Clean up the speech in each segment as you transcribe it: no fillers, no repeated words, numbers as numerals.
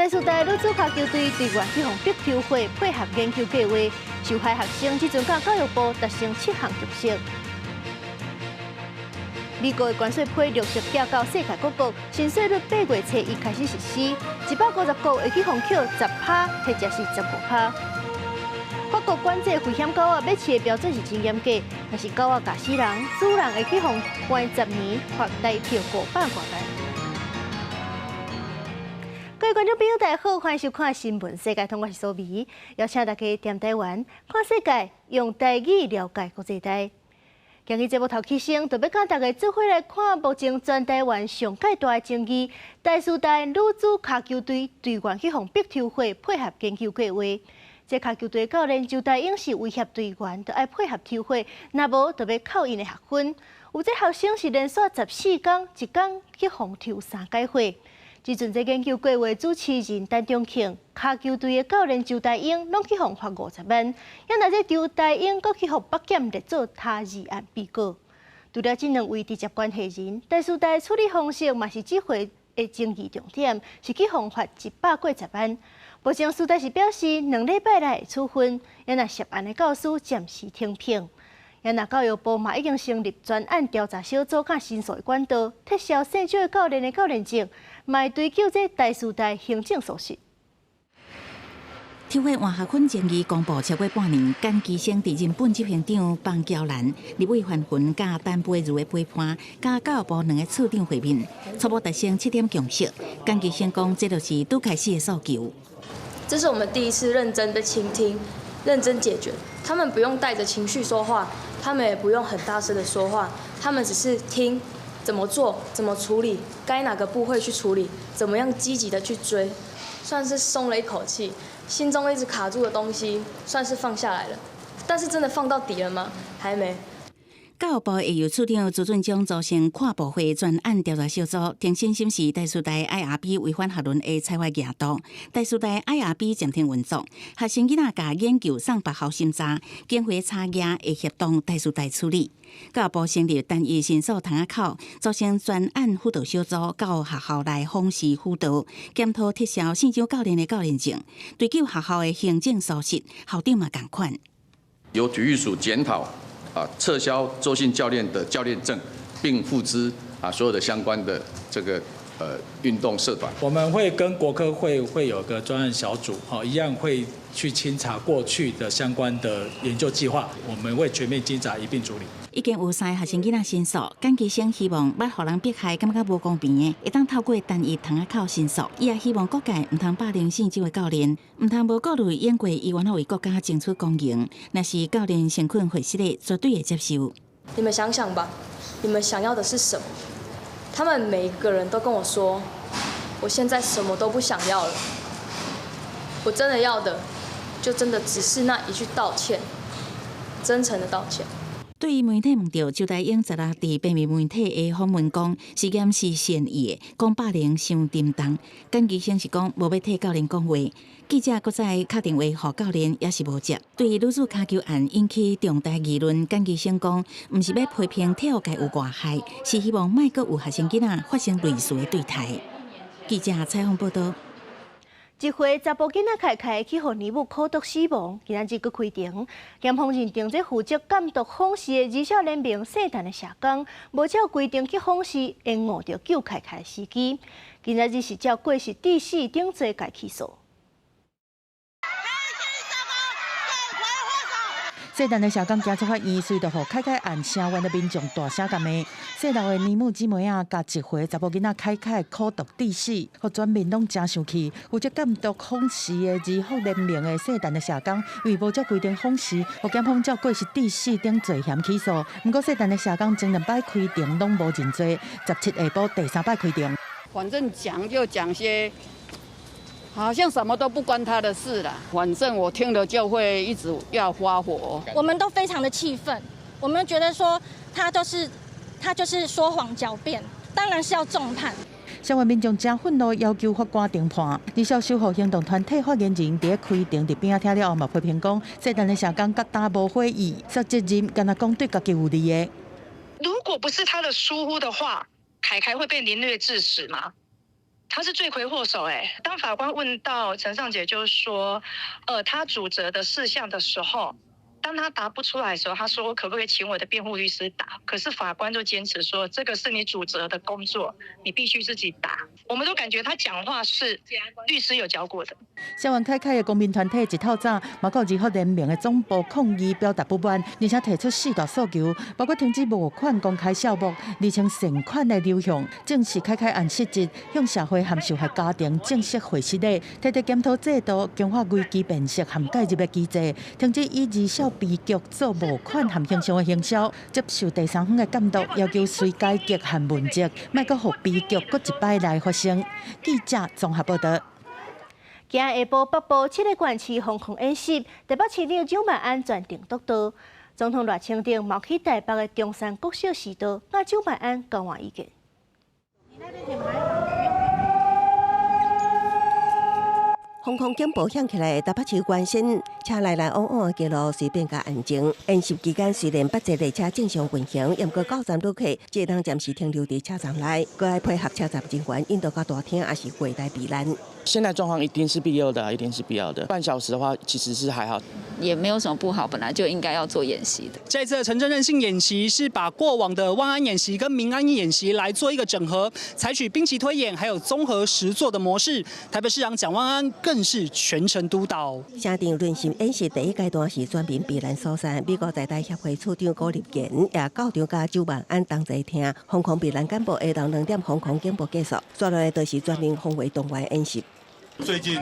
台師大女子跤球隊隊員去予逼抽血配合研究計劃，受害學生這陣佮教育部達成七項共識。美國的關稅批陸續寄到世界各國，新稅率8月初一開始實施，150國會去予扣10趴，或者是15趴。法國管制危險狗仔欲飼的標準是真嚴格，若是狗仔咬死人，主人會去予關10年，罰台票500外萬。各位觀眾朋友，大家好，歡迎收看《新聞世界通》，我是蘇美，邀請大家踮台灣看世界，用台語了解國際大。今日節目頭起先，就欲佮大家做伙來看目前全台灣上蓋大的爭議，台師大女子跤球隊隊員去予逼抽血配合研究計劃。這跤球隊教練周大英是威脅隊員，著愛配合抽血，若無就欲扣𪜶的學分。有這學生是連續14工，一工去予抽三擺血。這陣這研究計劃主持人陳中慶、跤球隊的教練周大英，攏去予罰50萬。也若這周大英閣去予北檢列做他二案被告。除了這兩位直接關係人，台師大處理方式嘛是這回的爭議重點，是去予罰100過十萬。目前師大是表示2禮拜內會處分，也若涉案的教師暫時停聘。也若教育部嘛已經成立專案調查小組，佮申訴的管道，撤銷姓周的教練的教練證，嘛會追究這台師大行政疏失。抽血換學分爭議公布超過半年，簡其生佇任本執行長方嬌蘭、立委范雲佮陳培如的陪伴，佮教育部兩个處長會面，初步達成七點共識。簡其生講，這就是拄開始的訴求。這是我們第一次認真被傾聽，認真解決。他們不用帶着情緒說話，他們也不用很大聲的說話，他們只是聽怎麼做、怎麼處理，該哪個部會去處理，怎麼樣積極的去追，算是鬆了一口氣，心中一直卡住的東西算是放下來了。但是真的放到底了嗎？還沒。教育部會由處長朱俊忠組成跨部會專案調查小組，重新審視台師大 IRB 違反學倫的裁罰額度。台師大 IRB 暫停運作，學生囡仔共研究送別校審查，經費差額會協同台師大處理。教育部成立單一申訴窗仔口，組成專案輔導小組，到學校來訪視輔導，檢討撤銷姓周教練的教練證，追究學校的行政疏失，校長嘛仝款。由體育署檢討。啊，撤銷周姓教練的教練證，並付之所有的相關的這個運動社團。我們會跟國科會會有個專案小組，一樣會去清查過去的相關的研究計劃，我們會全面清查一併處理。已經有三个學生囡仔申訴，簡其生希望捌予人迫害，感覺無公平的，會當透過單一窗仔口申訴。伊也希望各界毋通霸凌姓周的教練，毋通無顧慮演過伊原來為國家爭取光榮。若是教練誠懇回失的，絕對會接受。你們想想吧，你們想要的是什麼？他們每一個人都跟我說，我現在什麼都不想要了。我真的要的，就真的只是那一句道歉，真誠的道歉。對於媒體問著周大英十六佇平面媒體的訪問講，實驗是善意的，講霸凌傷沉重。簡其生是講無欲替教練講話，記者閣再敲電話予教練也是無接。對於女子跤球案引起重大議論，簡其生講，毋是欲批評體育界有外害，是希望莫閣有學生囡仔發生類似的對待。記者採訪報導。一歲查埔囡仔凱凱去予奶母苦毒死亡，今仔日閣開庭，檢方認定這負責監督訪視的兒少聯盟姓陳的社工，無照規定去訪視，延誤著救凱凱的時機。今仔日是照過失致死等罪共起訴。姓陳的社工行出法院，隨著予凱凱案聲援的民眾大聲共罵。姓劉的奶母姊妹仔，共1歲查埔囡仔凱凱苦毒致死，予全民攏誠生氣。負責監督訪視的兒福聯盟的姓陳的社工，因為無照規定訪視，予檢方照過失致死等罪嫌起訴。毋過姓陳的社工前兩擺開庭攏無認罪，17下晡第三擺開庭。反正講就講些，好像什麼都不關他的事啦。反正我聽了就會一直要發火。我們都非常的氣憤，我們覺得說他就是說謊狡辯，當然是要重判。聲援民眾誠憤怒，要求法官重判。兒少守護行動團體發言人佇咧開庭佇邊仔聽了後，嘛批評講，姓陳的社工佮擔無悔意，說責任敢若講對家己有利的。如果不是他的疏忽的話，凱凱會被凌虐致死嗎？他是罪魁禍首。哎，當法官問到陳尚潔，就是說，他主責的事項的時候，當他答不出來的時候，他說我可不可以請我的辯護律師答？可是法官就堅持說，這個是你主責的工作，你必須自己答。我們都感覺他講話是律師有教過的。聲援凱凱的公民團體一透早，嘛到兒福聯盟的總部抗議，表達不滿，而且提出四大訴求，包括停止募款公開數目、釐清善款的流向、正視凱凱案實質、向社會和受害家庭正式會失禮、提出檢討制度、強化危機辨識和介入的機制、停止以兒少悲劇做募款和形象的行銷、接受第三方的監督，要求隨改革和問責，莫閣予悲劇閣一擺來發生。記者綜合報道。今下晡北部七个縣市防空演習，台北市長蔣萬安全程督導，總統賴清德嘛去台北的中山國小視導，佮蔣萬安交換意見。防空警報響起來，台北市關心車來來往往的街路隨變較安靜。演習期間雖然北捷列車正常運行，毋過到站旅客只會當暫時停留佇車站內，閣愛配合車站人員引導到大廳，抑是櫃台避難。現在狀況一定是必要的，一定是必要的。半小時的話，其實是還好，也沒有什麼不好，本來就應該要做演習的。這次的城鎮韌性演習是把過往的萬安演習跟民安演習來做一個整合，採取兵棋推演還有綜合實作的模式。台北市長蔣萬安更是全程督導。城鎮韌性演習第一階段是全民避難疏散，美國在台協會處長高立堅也到場佮蔣萬安同齊聽防空避難幹部下晝2點防空警報結束，紲落來就是全民防衛動員演習。最近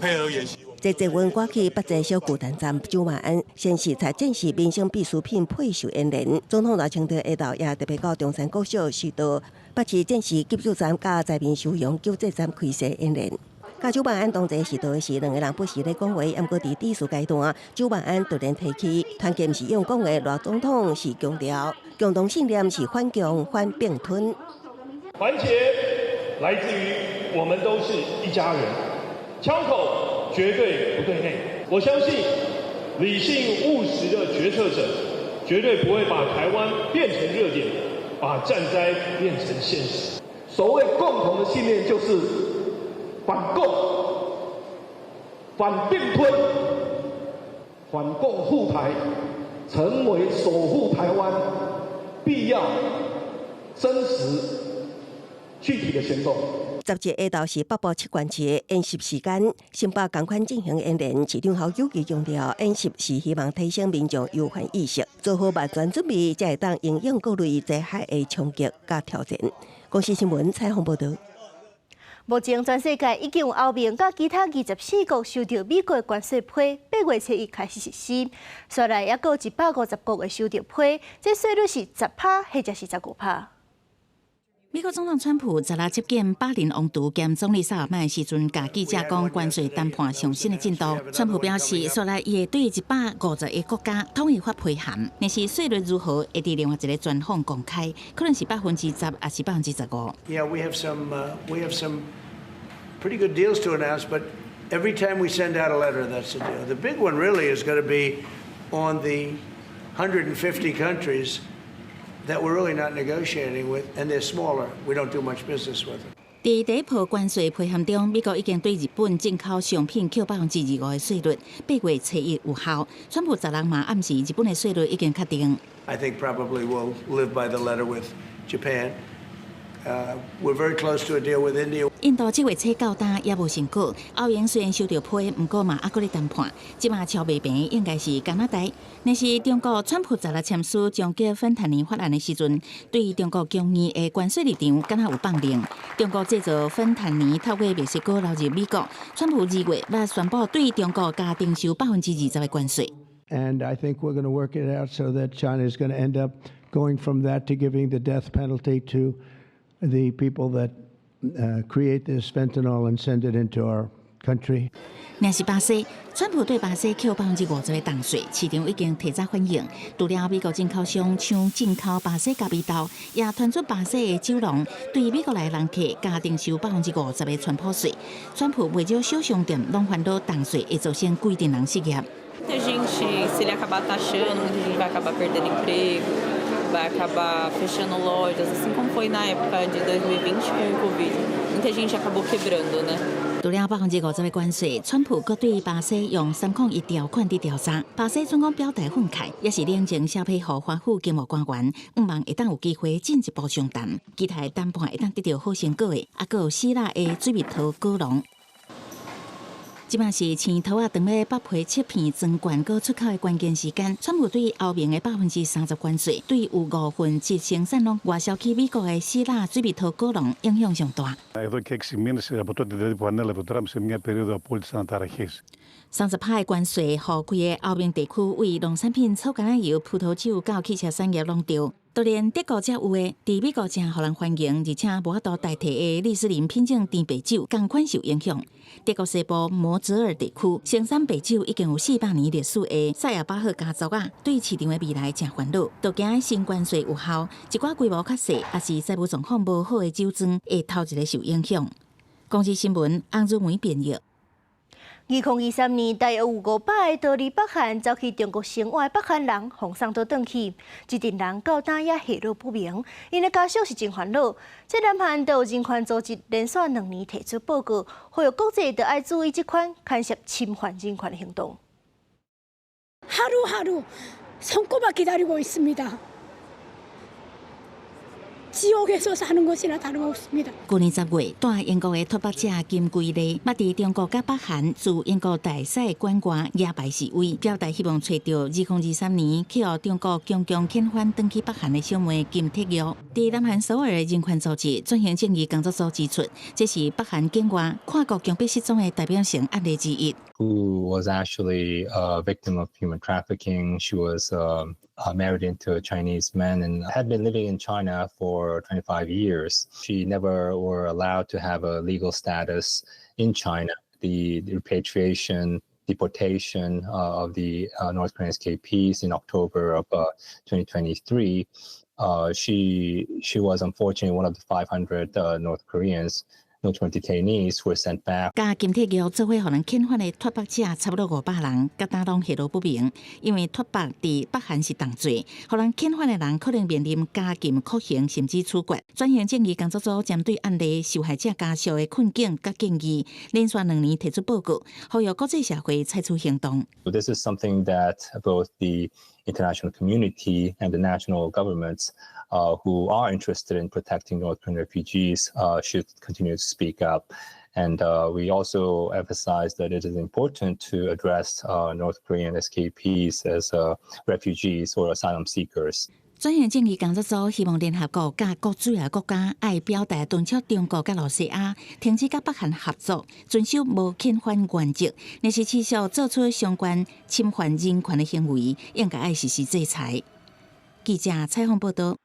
配合演習，坐捷運趕去北捷小巨蛋站，蔣萬安先視察戰時民生必需品配售演練。總統賴清德下晝也特別到中山國小視導北市戰時急救站佮災民收容救濟站開設演練。佮蔣萬安同齊視導的是兩个人不時咧講話，毋過佇致辭階段，蔣萬安突然提起團結毋是用講的，賴總統是強調共同信念是反共反併吞。團結來自於我們都是一家人，槍口絕對不對內。我相信理性務實的決策者絕對不會把台灣變成熱點，把戰災變成現實。所謂共同的信念就是反共、反併吞、反共護台，成為守護台灣必要、真實、具體的行動。11下晝是北部七縣市的演習時間，新北仝款進行演練。市長侯友宜強調，演習是希望提升民眾憂患意識，做好萬全準備，才會當應對各類災害的衝擊佮挑戰。公視新聞採訪報導。目前全世界已經有歐盟佮其他24國收到美國的關稅批，8月初1開始實施。紲來猶閣有150國會收到批，這稅率是10趴或者是15趴。美國總統川普昨日接見巴林王儲兼總理薩爾曼的時陣，共記者講關稅談判上新的進度。川普表示，紲來伊會對150個國家統一發批函，但是稅率如何，會佇另外一个專訪公開，可能是10%，抑是15%。 Yeah, we have some pretty good deals to announce, but every time we send out a letter, that's a deal. The big one really is going to be on the 150 countries that we're really not negotiating with, and they're smaller. We don't do much business with them. 佇第一波關稅批函中，美國已經對日本進口商品扣25%的稅率，8月初1有效。川普昨日嘛暗示日本的稅率已經確定。 I think probably we'll live by the letter with Japan. We're very close to a deal with India. 印度7月初到今猶無成果，歐盟雖然收著批，毋過嘛猶閣咧談判。這馬敲袂平應該是加拿大。若是中國，川普昨日簽署終結芬太尼法案的時陣，對中國強硬的關稅立場敢若有放任。中國製造芬太尼透過墨西哥流入美國，川普2月欲宣布對中國加徵收20%的關稅。 And I think we're going to work it out so that China is going to end up going from that to giving the death penalty to the people that create this fentanyl and send it into our country. 若是巴西，川普對巴西扣50%的重稅，市場已經提早反應。除了美國進口商搶進口巴西咖啡豆，也傳出巴西的酒農對美國來人客加徵收50%的川普稅。川普袂少小商店攏煩惱重稅會造成規陣人失業。 Muita gente, se ele acabar taxando, muita gente vai acabar perdendo emprego, vai acabar fechando lojas, assim como foi na época de 2020 com o Covid. Muita gente acabou quebrando, né? 除了50%的關稅，川普閣對巴西用301條款佇調查。巴西總統表態憤慨，也是冷靜寫批予華府經貿官員，向望會當有機會進一步商談。期待談判會當得著好成果的，猶閣有希臘的水蜜桃果農。這擺是青桃仔當欲剝皮切片裝罐閣出口的關鍵時間。川普對歐盟的30%關稅，對有五分之一生產攏外銷去美國的希臘水蜜桃果農影響上大。 Εδώ και 6 μήνες από τότε δηλαδή που ανέλαβε ο Τραμπ σε μια περίοδο απόλυτης αναταραχής. 30%的關稅，予規个歐盟地區為農產品、草橄欖油、葡萄酒到汽車產業攏著。就連德國才有的，佇美國誠予人歡迎，而且無法度代替的利斯林品種甜白酒，仝款受影響。德國西部摩澤爾地區生產白酒已經有400年歷史的薩爾巴赫家族啊，對市場的未來誠煩惱，就驚新關稅有效，一寡規模較細，抑是財務狀況無好的酒莊會頭一个受影響。公視新聞，洪如梅編譯。2023年，大約有500个逃離北韓，走去中國生活的北韓人，予送倒轉去，這陣人到今也下落不明，𪜶的家屬是真煩惱。這南韓著有人權組織連續2年提出報告，呼籲國際著愛注意這款牽涉侵犯人權的行動。 하루하루 손꼽아 기다리고 있습니다. 지옥에서 사는 것이나 다름없습니다. 舊年10月，蹛英國的脫北者金圭麗，捌佇中國佮北韓駐英國大使館外舉牌示威，表達希望揣著2023年去予中國強強遣返轉去北韓的小妹金鐵玉。佇南韓首爾的人權組織轉型正義工作組指出，這是北韓境外跨國強迫失蹤的代表性案例之一。 Who was actually a victim of human trafficking. She was married into a Chinese man and had been living in China for 25 years. She never were allowed to have a legal status in China. The repatriation, deportation of the North Korean escapees in October of 2023, she was unfortunately one of the 500 North Koreans, North Korean detainees who were sent back. 佮金鐵玉做伙予人遣返的脫北者差不多500人，佮今攏下落不明。因為脫北佇北韓是重罪，予人遣返的人可能面臨監禁、酷刑，甚至處決。轉型正義工作組針對案例受害者家屬的困境佮建議，連續2年提出報告，呼籲國際社會採取行動。 This is something that both the international community and the national governments who are interested in protecting North Korean refugees should continue to speak up. And we also emphasize that it is important to address North Korean escapees as refugees or asylum seekers. 轉型正義工作組希望聯合國佮各主要國家愛表達敦促中國佮羅西亞停止佮北韓合作，遵守無遣返原則，若是持續做出相關侵犯人權的行為，應該愛實施制裁。記者採訪報導。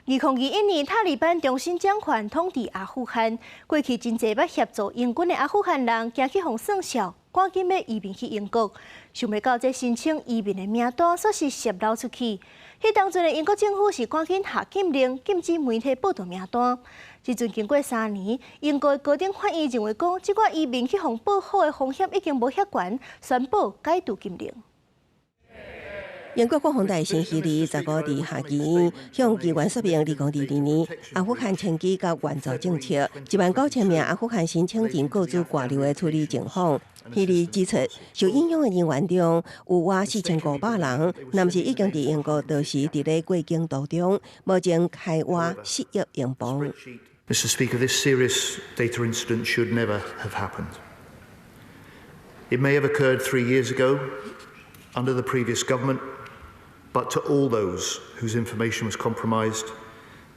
2021年，塔利班重新掌權統治阿富汗。過去真濟捌協助英軍的阿富汗人，驚去予算數，趕緊欲移民去英國。想袂到這申請移民的名單，煞是洩漏出去。彼當陣的英國政府是趕緊下禁令，禁止媒體報導名單。這陣經過3年，英國高等法院認為講，這寡移民去予報復的風險已經無遐懸，宣布解除禁令。英國國防大臣希利15佇下議院向議員說明，2022年阿富汗遷居佮援助政策，1.9萬名阿富汗申請人個資外流的處理情況。希利指出，受影響的人員中有約4500人，若毋是已經佇英國，就是佇咧過境途中，目前開挖4億英鎊。 Mr. Speaker, this serious data incident should never have happened. It may have occurred 3 years ago under the previous government. But to all those whose information was compromised,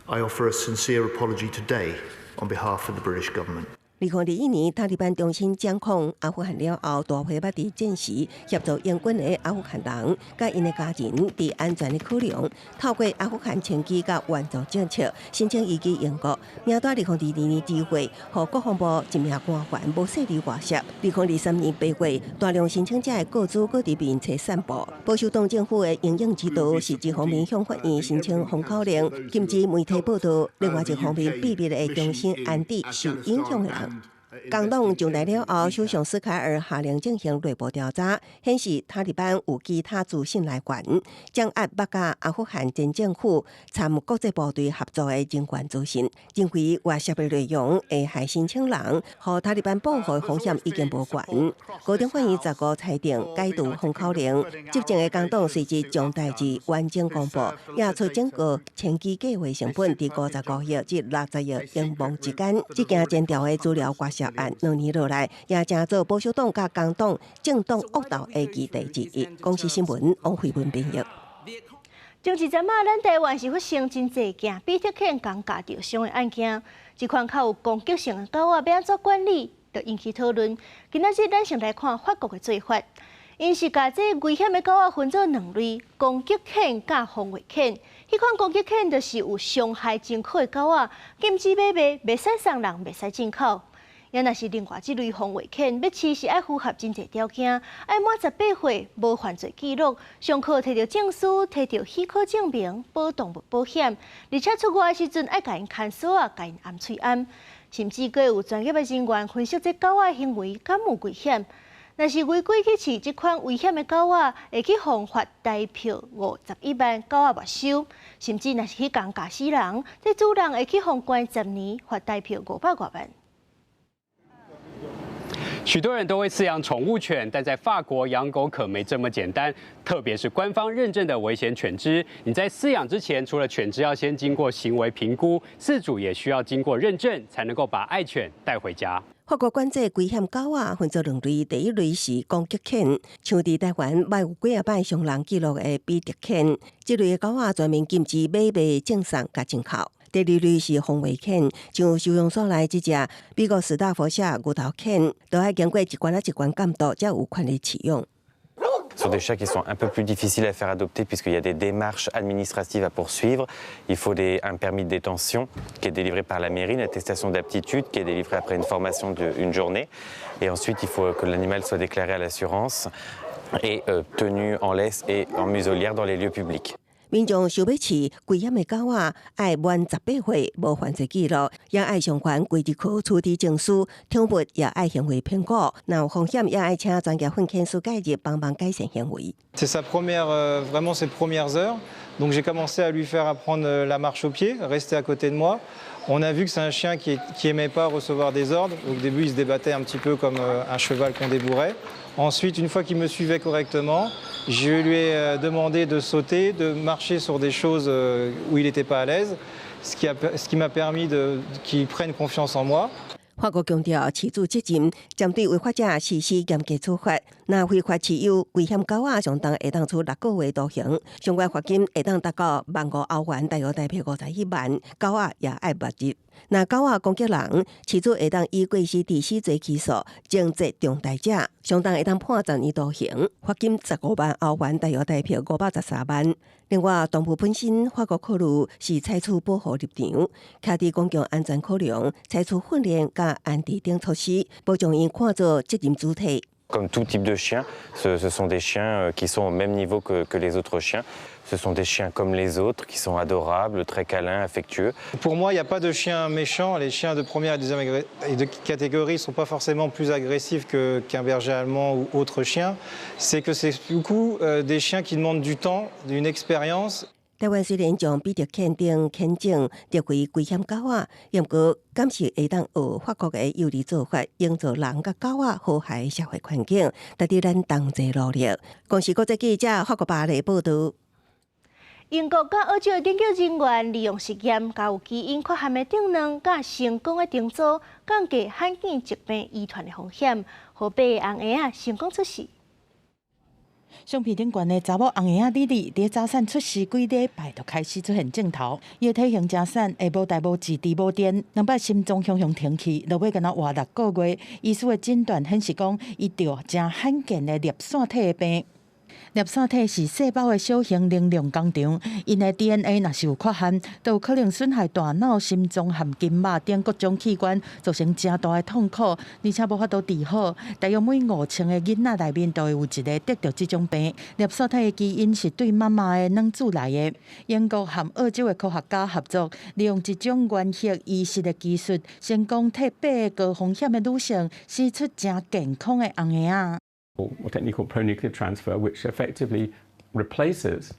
I offer a sincere apology today on behalf of the British government. 2021年，塔利班重新掌控阿富汗了後，大批捌佇戰時協助英軍的阿富汗人，佮𪜶的家人，佇安全的考量，透過阿富汗遷居佮援助政策申請移居英國。名單2022年2月，予國防部一名官員無細膩外洩。2023年8月，大量申請者的個資閣佇面冊散布。保守黨政府的因應之道是一方面向法院申請封口令，禁止媒體報道；另外一方面秘密的重新安置受影響的人。工黨上台了後，首相斯凱爾下令進行內部調查，顯示塔利班有其他資訊來源，掌握北佮阿富汗前政府參國際部隊合作的人員資訊，認為外泄的內容會害申請人予塔利班報復的風險已經無懸。高等法院15裁定解除封口令，執政的工黨隨即將代誌完整公布，也出整個遷機計劃成本佇55億至60億英鎊之間。這件前調的資料外泄案2年落來，也成做保守黨佮工黨政黨惡鬥的議題之一。公視新聞王慧文編譯。前一陣仔，咱台灣是發生真濟件比特犬共咬著傷的案件，這款較有攻擊性的狗仔欲按怎管理，就引起討論。今仔日咱先來看法國的做法，𪜶是共這危險的狗仔分做兩類：攻擊犬佮防衛犬。彼款攻擊犬就是有傷害前科的狗仔，禁止買賣，袂使送人，袂使進口。也若是另外這類防衛犬，欲飼是愛符合真濟條件，愛滿18歲，無犯罪記錄，尚可提著證書，提著許可證明，保動物保險，而且出外的時陣愛共𪜶牽索仔，共𪜶頷喙頷，甚至閣有專業的人員分析這狗仔行為敢有危險。若是違規去飼這款危險的狗仔，會去予罰台票51萬，狗仔沒收，甚至若是去共咬死人，這主人會去予關10年，罰台票500外萬。許多人都會飼養寵物犬，但在法國養狗可沒這麼簡單，特別是官方認證的危險犬隻。你在飼養之前，除了犬隻要先經過行為評估，飼主也需要經過認證，才能夠把愛犬帶回家。法國管制危險狗仔分做兩類，第一類是攻擊犬，像佇台灣捌有幾仔擺傷人記錄的比特犬，這類的狗仔全面禁止買賣、贈送佮進口。第二類是防衛犬，像收容所內這隻美國史達佛舍牛頭犬，都愛經過一關仔一關監督，才有權利飼養。 Ce sont des chats qui sont un peu plus difficiles à faire adopter puisqu'il y a des démarches administratives à poursuivre. Il faut un permis de détention qui est délivré par la mairie, une attestation d'aptitude qui est délivrée après une formation d'une journée. Et ensuite, il faut que l'animal soit déclaré à l'assurance et tenu en laisse et en muselière dans les lieux publics. 民眾想欲飼危險的狗仔，愛滿18歲，無犯罪記錄，也愛上傳規日科處置證書，寵物也愛行為評估，若有風險也愛請專業訓犬師介入幫忙改善行為。 C'est sa première, vraiment ses premières heures. Donc j'ai commencé à lui faire apprendre la marche au pied, rester à côté de moi. On a vu que c'est un chien qui aimait pas recevoir des ordres. Au début, il se débattait un petit peu comme un cheval qu'on débourrait. Ensuite, une fois qu'il me suivait correctement, je lui ai demandé de sauter, de marcher sur des choses où il n'était pas à l'aise, ce qui m'a permis qu'il prenne confiance en moi. 法國強調飼主責任，針對違法者實施嚴格處罰。若非法持有危險狗仔，上重會當處6個月徒刑，上懸罰金會當達到15,000歐元，大約台幣51萬。狗仔也愛納入。若狗仔攻擊人，飼主會當以過失致死罪起訴，情節重大者，上重會當判10年徒刑，罰金15萬歐元，大約台幣513萬。另外，動物本身法國考慮是採取保護立場，徛佇公共安全考量，採取訓練佮安置等措施，無將𪜶看作責任主體。 Comme tout type de chien, ce sont des chiens qui sont au même niveau que les autres chiens. Ce sont des chiens comme les autres, qui sont adorables, très câlins, affectueux. Pour moi, il n'y a pas de chiens méchants. Les chiens de première et deuxième et de catégorie ne sont pas forcément plus agressifs qu'un berger allemand ou autre chien. C'est que c'est beaucoup des chiens qui demandent du temps, une expérience. 台灣雖然將比特犬等犬種列為危險狗仔，毋過敢是會當學法國的有利做法，營造人佮狗仔和諧的社會環境，值得咱同齊努力。公視國際記者法國巴黎報導。英國佮澳洲的研究人員利用實驗，共有基因缺陷的轉卵，佮成功的重組，降低罕見疾病遺傳的風險，予八个紅嬰仔成功出世。相片頂懸的查某紅嬰仔莉莉，佇早產出世幾禮拜就開始出現症頭，伊的體型誠瘦，會無代無誌、佇無電，兩擺心臟雄雄停去，落尾干焦活6個月。醫師的診斷顯示講，伊著誠罕見的粒線體的病。粒線體是細胞的小型能量工廠，𪜶的 DNA 若是有缺陷，就有可能損害大腦、心臟和筋肉等各種器官，造成誠大的痛苦，而且無法度治好。大約每5000個囡仔內面都會有一個得著這種病。粒線體的基因是對媽媽的卵子來的。英國和澳洲的科學家合作，利用一種原核移植的技術，成功替八個高風險的女性生出誠健康的紅嬰仔。 A technique called pronuclear transfer, which effectively replaces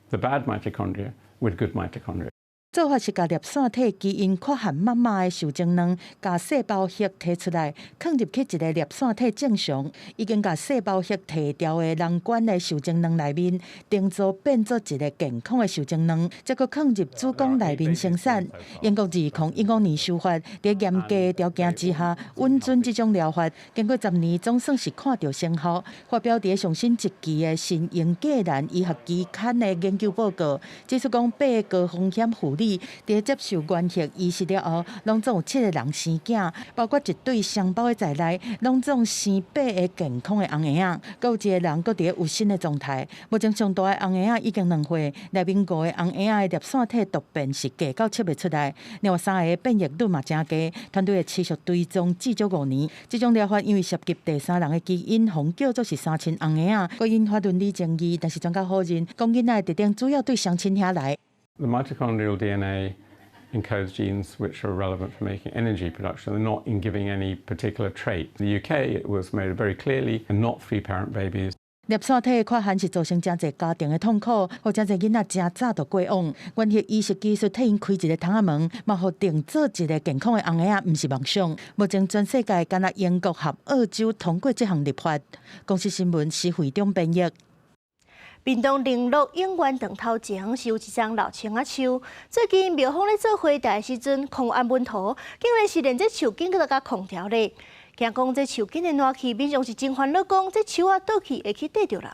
the bad mitochondria with good mitochondria. 做法是共粒線體基因缺陷媽媽的受精卵，共細胞核提出來，囥入去一个粒線體正常，已經共細胞核提掉的人管的受精卵內面，定做變做一个健康的受精卵，再閣囥入子宮內面生產。英國2015年首發，佇嚴格的條件之下，允准這種療法，經過10年，總算是看著成效。發表佇上新一期的《新英格蘭醫學期刊》的研究報告，指出講八個高風險婦女佇接受原核移植了後，攏總有七個人生囝，包括一對雙胞胎在內，攏總生八个健康的紅嬰仔，閣有一个人閣佇有身的狀態。目前上大的紅嬰仔已經2歲，內面五个紅嬰仔的粒線體突變是低到測袂出來，另外三个變異率嘛誠低。團隊會持續追蹤至少5年。這種療法因為涉及第三人的基因，予人叫做是三親紅嬰仔，閣引發倫理爭議。但是專家否認，講囡仔的特徵主要對雙親遐來。 The mitochondrial DNA encodes genes which are relevant for making energy production. They're not in giving any particular trait. In the UK, it was made very clearly not three-parent babies. 粒線體的缺陷是造成誠濟家庭的痛苦，予誠濟囡仔誠早就過往。原核移植技術替𪜶開一个窗仔門，嘛予定做一个健康的紅嬰仔，毋是夢想。目前全世界干焦英國和澳洲通過這項立法。公視新聞施惠中編譯。屏東麟洛永源堂頭前是有一叢老青仔樹，最近廟方咧做花壇的時陣，囥安穩土，竟然是連這樹根閣都共囥掉咧。驚講這樹根的爛去，民眾是真煩惱，講這樹仔倒去會去綴著人。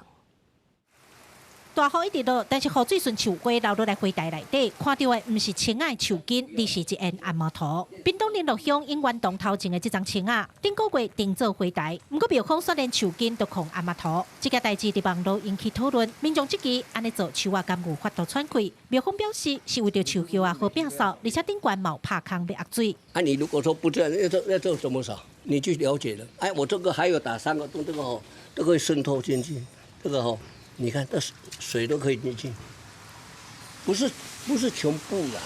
大雨一直落，但是雨水順樹花流落來花壇內底，看著的毋是青仔的樹根，而是一片頷毛塗。屏東麟洛鄉永源堂頭前的這叢青仔，頂個月定做花壇，毋過廟方煞連樹根都囥頷毛塗。這件代誌佇網路引起討論，民眾質疑按呢做樹仔敢有法度喘氣？廟方表示是為著樹葉仔好摒掃，而且頂懸嘛有拍空欲壓水。啊，你如果說不這樣，要做怎麼掃？你去了解了。哎，我這個還有打三個洞，這個吼都可以滲透進去，這個吼。你看，這水都可以進去，不是全部啦。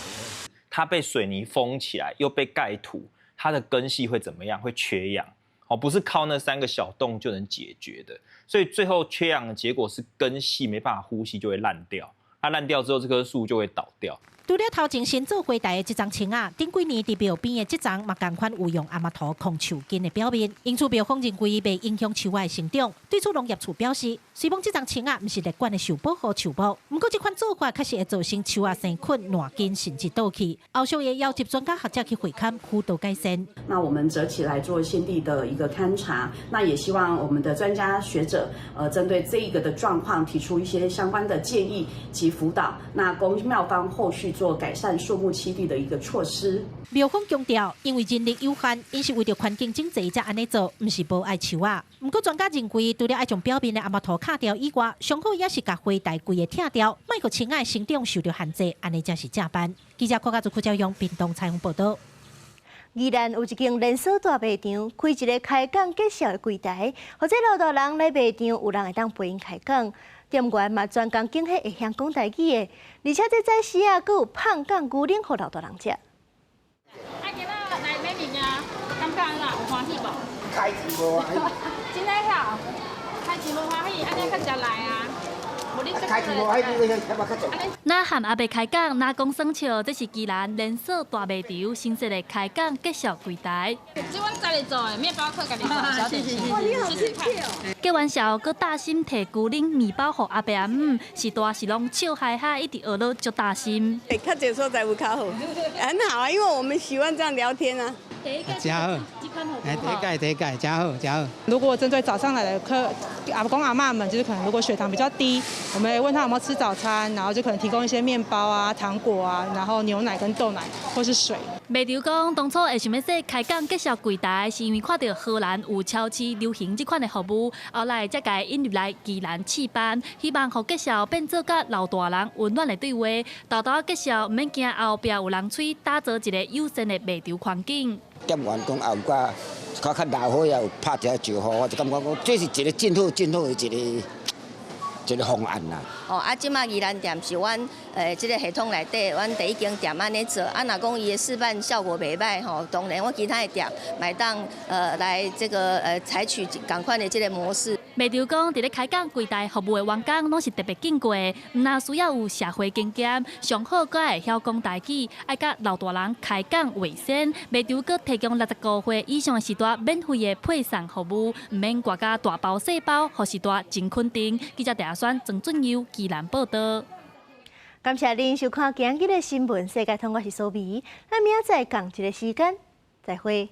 它被水泥封起來，又被蓋土，它的根系會怎麼樣？會缺氧哦，不是靠那三個小洞就能解決的。所以最後缺氧的結果是根系沒辦法呼吸，就會爛掉。它爛掉之後，這棵樹就會倒掉。除了頭前先做花壇的這叢青仔，頂幾年佇廟邊的這叢嘛仝款有用頷毛塗囥樹根的表面，因此廟方認為袂影響樹仔的成長。對此農業處表示，雖講這叢青仔毋是列管的受保護樹木，毋過這款做法確實會造成樹仔生菌、爛根甚至倒去。後續會邀集專家學者去會勘輔導改善。那我們擇期來做現地的一個勘察，那也希望我們的專家學者，針對這一個的狀況提出一些相關的建議及輔導，那供廟方後續做改善樹木棲地的一個措施。廟方強調，因為人力有限，𪜶是為著環境整齊才按呢做，毋是無愛樹仔。毋過專家認為，除了愛將表面的頷毛塗敲掉以外，上好也是共花壇規个拆掉，莫予青仔的生長受著限制，按呢才是正辦。記者郭家祖、柯昭勇屏東採訪報導。宜蘭有一間連鎖大賣場，開一个開講介紹的櫃台，予這老大人來賣場，有人會當陪𪜶開講。店員嘛專工驚嚇會曉講台語的，而且這早時啊，閣有胖港牛奶予老大人食。啊，今仔來買物件，感覺按怎？有歡喜無？開錢無歡喜。真的曉？開錢無歡喜，按呢較常來啊。若和阿伯開講，若講耍笑，這是宜蘭連鎖大賣場新設的開講介紹櫃台。這阮家己做的麵包客，家己做的小點心，試試看。結完數，閣大心提牛奶麵包予阿伯阿姆，是大是攏笑哈哈，一直學落足大心。較濟所在有較好，很好啊，因為我們喜歡這樣聊天啊。真好，哎，第一蓋第一蓋，真好真好。如果針對早上來的客阿公阿嬤們，就是可能如果血糖比較低，我們會問他有沒有吃早餐，然後就可能提供一些麵包啊、糖果啊，然後牛奶跟豆奶或是水。賣場講，當初會想欲設開講介紹櫃台，是因為看著荷蘭有超市流行這款的服務，後來才共引入來宜蘭試辦，希望予介紹變做佮老大人溫暖的對話，沓沓仔介紹，毋免驚後壁有人催，打造一個友善的賣場環境。店員講也有較較較老歲仔有拍一下招呼，我就感覺講這是一個真好真好的一個一個方案啦。哦，啊，這馬宜蘭店是阮這個系統內底，阮第一間店按呢做。啊，若講伊的示範效果袂䆀吼，當然阮其他的店嘛會當來這個採取仝款的這個模式。賣場講，佇咧開講櫃台服務的員工攏是特別經過，毋但需要有社會經驗，上好閣會曉講台語，愛佮老大人開講為先。賣場閣提供65歲以上的序大免費的配送服務，毋免掛佮大包細包，予序大真肯定。記者鄭阿選、曾俊佑、宜蘭報導。感謝您收看今日的新聞世界通，我是蘇美，咱明仔載仝一个時間再會。